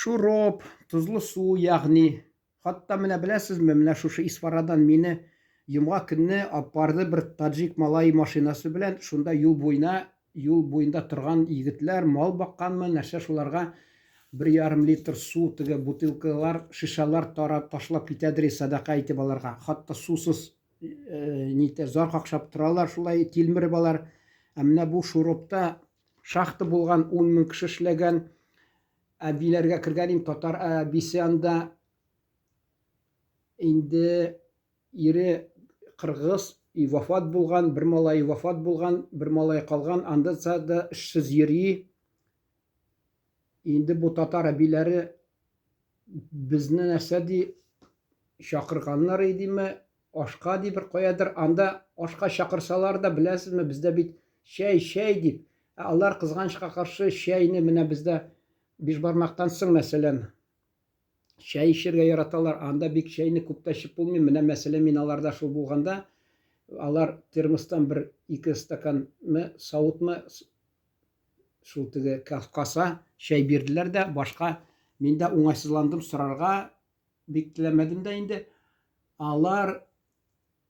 Шуроп, тозлы су, ягъни. Хатта менә беләсезме, менә шушы Исфарадан мине йомга көнне аппарды бер таджик малае машинасы белән, шунда юл буена, юл буенда торган егетләр мал бакканмы, нәрсә шуларга бер ярым литр су теге бутылкалар, шешәләр тара ташлап китәдер сәдака итеп аларга. Хатта сусыз нитә зар какшап торалар шулай тилмереп алар. Ә менә бу Шуропта шахта булган, 10 мең кеше эшләгән. Әбиләргә кергән идем, татар әбисе анда инде ире кыргыз и вафат булган, бер малае вафат булган, бер малае калган, анда да эшсез йөри. Инде бу татар әбиләре безне нәрсә ди, чакырганнар идеме, ашка ди бер каядыр, анда ашка чакырсалар да, беләсезме, бездә бит чәй, чәй дип, ә алар кызганычка каршы чәйне менә бездә бишбармактан соң, мәсәлән, чәй эчәргә яраталар, анда бик чәйне күп тә эчеп булмый. Менә мәсәлән, мин аларда шул булганда, алар термостан бер ике стаканмы, савытмы шул теге каса чәй бирделәр дә, башка мин дә уңайсызландым сорарга, бик теләмәдем дә инде. Алар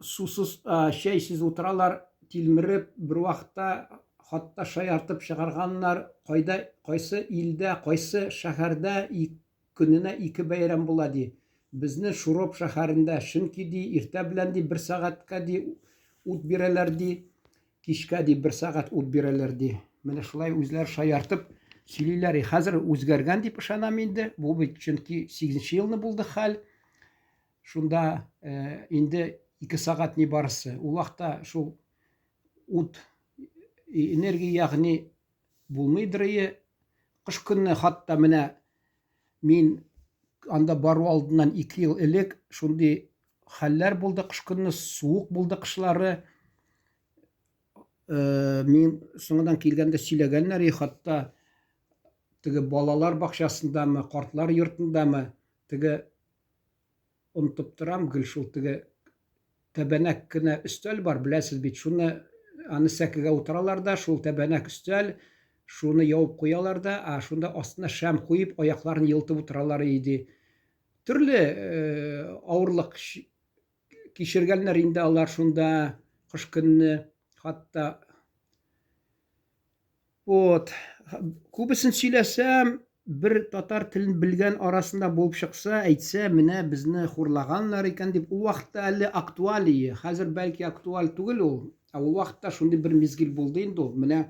сусыз, чәйсез утыралар, тилмереп, бер вакытта хатта шаяртып чыгарганнар, кайда, кайсы илдә, кайсы шәһәрдә көненә ике бәйрәм була, ди. Безне Шуроп шәһәрендә, чөнки, ди, иртә белән, ди, бер сәгатькә, ди, ут бирәләр, ди, кичкә, ди, бер сәгать ут бирәләр, ди. Менә шулай үзләре шаяртып сөйлиләр. Хәзер үзгәргән дип ышанам инде. Бу бит чөнки сигезенче елны булды хәл. Шунда инде ике сәгать нибарысы. Ул вакытта шул ут, энергия, ягъни булмыйдыр ие. Кыш көнне хатта менә мин анда бару алдыннан 2 ел элек шундый хәлләр булды. Кыш көнне суык булды кышлары. Мин соңыннан килгәндә сөйләгәннәр, и хатта теге балалар бакчасындамы, картлар йортындамы, теге Онытып торам гел шул теге тәбәнәк кенә өстәл бар, беләсез бит, шуны аны сәкегә утыралар да, шул тәбәнәк өстәл, шуны явып куялар да, а шунда астына шәм куеп, аякларын елтып утыралар иде. Төрле авырлык кичергәннәр инде алар шунда кыш көнне, хатта. Вот. Күбесен сөйләсәм, бер татар телен белгән арасында булып чыкса, әйтсә, менә безне хурлаганнар икән дип, ул вакытта әле актуаль ие. Хәзер бәлки актуаль түгел ул. Ә ул вакытта шундый бер мизгел булды инде ул. Менә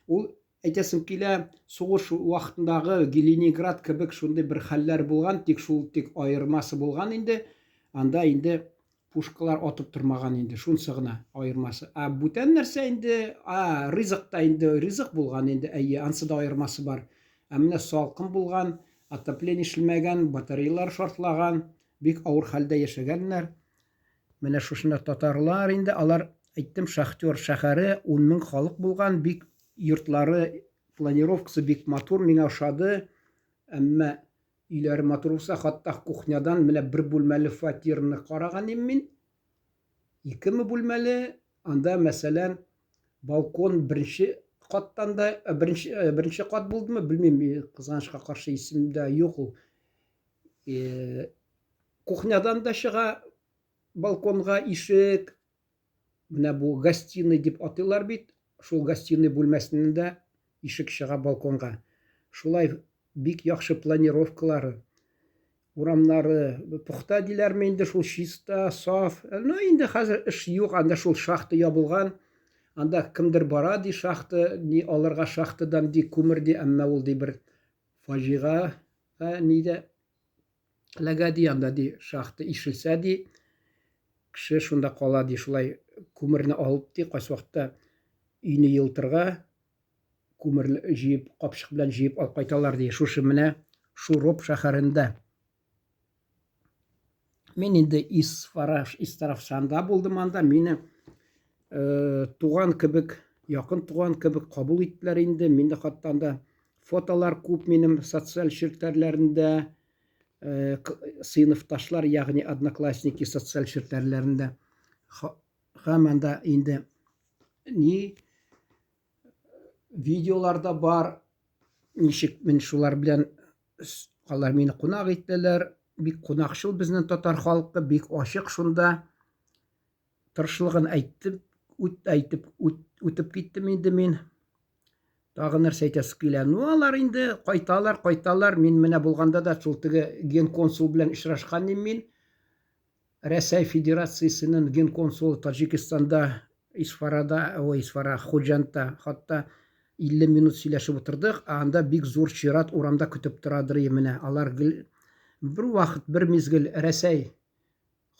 ул әйтәсем килә, сугыш вакытындагы Ленинград кебек шундый бер хәлләр булган, тик шул тик аермасы булган инде. Анда инде Пушкалар атып тормаган инде, шунысы гына аермасы. Ә бүтән нәрсә инде, а, ризык та инде ризык булган инде, әйе, ансы да аермасы бар. Ә менә салкын булган, отопление эшләмәгән, батареялар шартлаган, бик авыр хәлдә яшәгәннәр. Менә шушында татарлар инде, алар, әйттем, шахтер шәһәре, 10 мең халык булган, бик йортлары, планировкасы бик матур, миңа ошады. Әмма Өйләре матур булса, хатта кухнядан менә бер бүлмәле фатирны караган идем мин. Икеме бүлмәле, анда, мәсәлән, балкон беренче каттан да, беренче, беренче кат булдымы, белмим, кызганычка каршы исемдә юк ул. Кухнядан да чыга балконга ишек, Менә бу гостиный дип атыйлар бит, шул гостиный бүлмәсеннән дә ишек чыга балконга. Шулай бик яхшы планировкалары, урамнары пөхтә диләрме инде, шул чиста, саф. Ну, инде хәзер эш юк, анда шул шахта ябылган. Анда кемдер бара ди шахта, ни алырга шахтадан ди күмер ди, әмма ул ди бер фаҗига нидә Эләгә ди, анда ди шахта ишелсә ди, кеше шунда кала ди, шулай күмерне алып ди, кайсы вакытта өйне елтырга күмер җыеп, капчык белән җыеп алып кайталар ди. Шушы менә Шуроп шәһәрендә. Мин инде Исфараш, Истарафшанда булдым анда. Мине э, туган кебек, якын туган кебек кабул иттеләр инде. Мин дә хатта анда Фотолар күп минем социаль челтәрләрендә, э, сыйныфташлар, ягъни одноклассники социаль челтәрләрендә. Һәм анда инде ни видеолар да бар, ничек мин шулар белән Алар мине кунак иттеләр. Бик кунакчыл безнең татар халкы, бик ачык шунда. Тырышлыгын әйтеп, үт, әйтеп үт, үтеп киттем инде мин. Тагы нәрсә әйтәсе килә? Ну, алар инде кайталар, кайталар. Мин менә булганда да шул теге генконсул белән очрашкан идем мин. Рәсәй Федерациясенең генконсулы Таҗикстанда, Исфарада, ой, Исфара, Хуҗантта, хатта 50 минут сөйләшеп утырдык, ә анда бик зур чират урамда көтеп торадыр менә. Алар гел бер вакыт, бер мизгел Рәсәй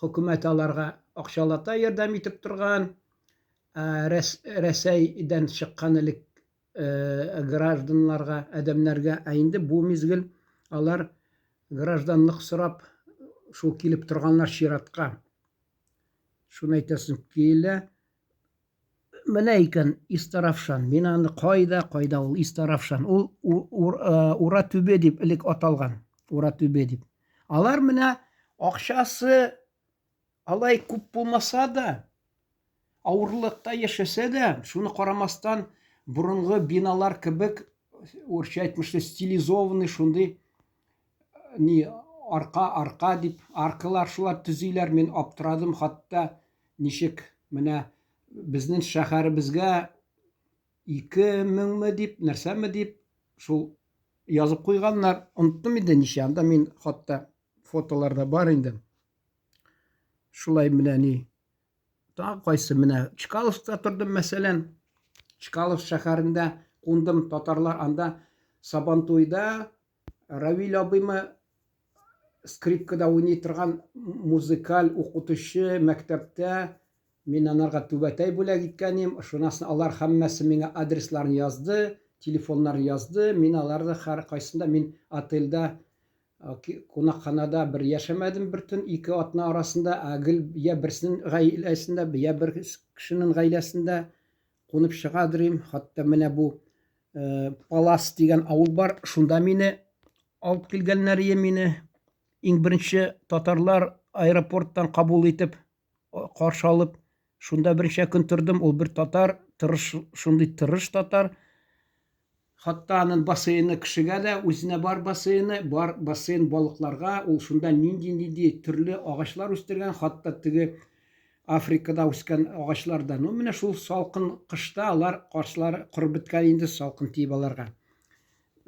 хөкүмәте аларга акчалата ярдәм итеп торган, ә Рәсәйдән чыккан элек гражданнарга, адәмнәргә, ә инде бу мизгел алар гражданлык сорап шул килеп торганнар чиратка. Шуны әйтәсем килә. Менә икән Истаравшан. Мин аны кайда, кайда ул Истаравшан. Ул Ура-Түбе дип элек аталган. Ура-Түбе дип. Алар менә акчасы Алай күп булмаса да, авырлыкта яшәсә дә, шуны карамастан, борынгы биналар кебек, урысча әйтмешли, стилизованный шундый ни арка, арка дип, аркалар шулар төзиләр. Мин аптырадым, хатта ничек менә безнең шәһәребезгә 2000 ме дип, нәрсәме дип, шул язып куйганнар. Оныттым инде ничә, анда мин хатта фотоларда бар инде. Шулай менә ни. Тагы кайсы менә Чкаловскта тордым, мәсәлән. Чкалов шәһәрендә кундым, татарлар анда Сабантуйда Равил абыймы скрипкада уйный торган музыкаль укытучы мәктәптә мин анарга түбәтәй бүләк иткән идем. Шуннан соң алар һәммәсе миңа адресларын язды, телефоннарын язды. Мин аларны һәркайсында мин отельдә Кунакханада бер яшәмәдем бер төн, ике атна арасында, ә гел я берсенең гаиләсендә, я бер кешенең гаиләсендә кунып чыгадыр идем. Хәтта менә бу Палас дигән авыл бар, шунда мине алып килгәннәр иде мине. Иң беренче татарлар аэропорттан кабул итеп, каршы алып, шунда берничә көн тордым. Ул бер татар, тырыш, шундый тырыш татар. Хатта аның бассейны кешегә дә, үзенә бар бассейны, бар бассейн балыкларга. Ул шунда нинди-нинди төрле агачлар үстергән, хатта теге Африкада үскән агачлар да. Ну, менә шул салкын кышта алар каршылары корып беткән инде, салкын тиеп аларга.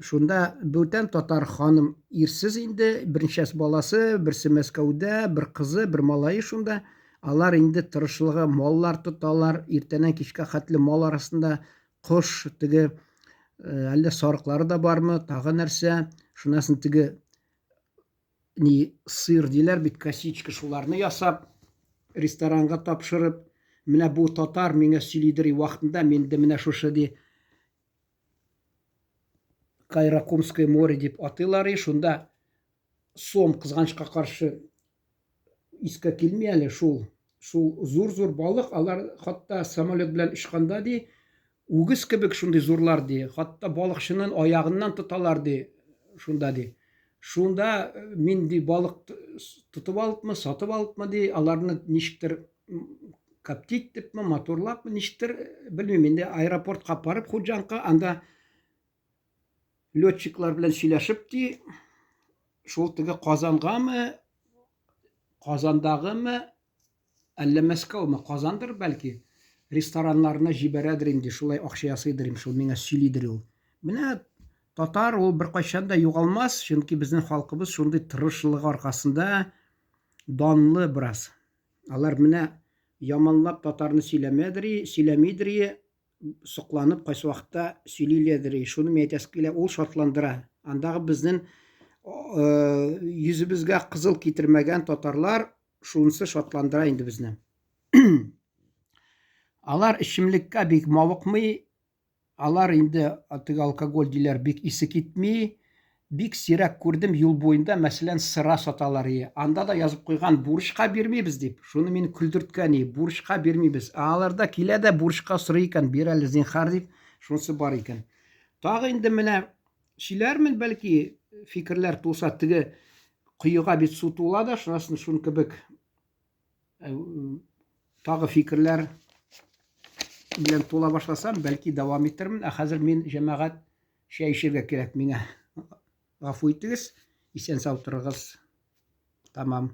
Шунда бүтән татар ханым ирсез инде, берничәсе баласы, берсе Мәскәүдә, бер кызы, бер малае шунда. Алар инде тырышлыгы маллар тоталар, иртәннән кичкә хәтле мал арасында кош, теге әллә сарыклары да бармы, тагы нәрсә. Шуннан соң теге ни сыр диләр бит, косичка шуларны ясап, ресторанга тапшырып, менә бу татар миңа сөйлидер вакытында мин дә менә шушы ди Кайракумское море дип атыйлар и шунда сом кызганычка каршы искә килми әле шул шул зур-зур балык алар хатта самолет белән очканда ди үгез кебек шундый зурлар ди хатта балыкчының аягыннан тоталар ди шунда ди шунда мин ди балык тотып алыпмы сатып алыпмы ди аларны ничектер коптить дипме матурлапмы ничектер белмим инде аэропортка барып Хуҗанка анда летчиклар белән сөйләшеп ди шул теге Казангамы Казандагымы әллә Мәскәүме Казандыр бәлки рестораннарына җибәрәдер инде шулай акча ясыйдыр инде шул миңа сөйлидер ул менә татар ул беркайчан да югалмас чөнки безнең халкыбыз шундый тырышлыгы аркасында данлы бераз Алар менә яманлап татарны сөйләмәдери, сөйләмидери, сокланып кайсы вакытта сөйлиләдери. Шуны мин әйтәсе килә, ул шатландыра. Андагы безнең йөзебезгә кызыл китермәгән татарлар шунысы шатландыра инде безне. Алар эчемлеккә бик мавыкмый, Алар инде теге алкоголь диләр, бик исе китми. Бик сирәк күрдем юл буенда, мәсәлән, сыра саталар ие. Анда да язып куйган, бурычка бирмибез дип. Шуны мине көлдерткән ие, бурычка бирмибез. Ә аларда килә дә бурычка сорый икән, бир әле зинхар дип, шунысы бар икән. Тагы инде менә сөйләрмен, бәлки фикерләр туса, теге коега бит су тула да, шунасын шун кебек Тагы фикерләр белән тула башласам, бәлки дәвам итермен. Ә хәзер мин җәмәгать чәй эчәргә кирәк миңа. Гафу итегез. Исән сау торыгыз. Тамам.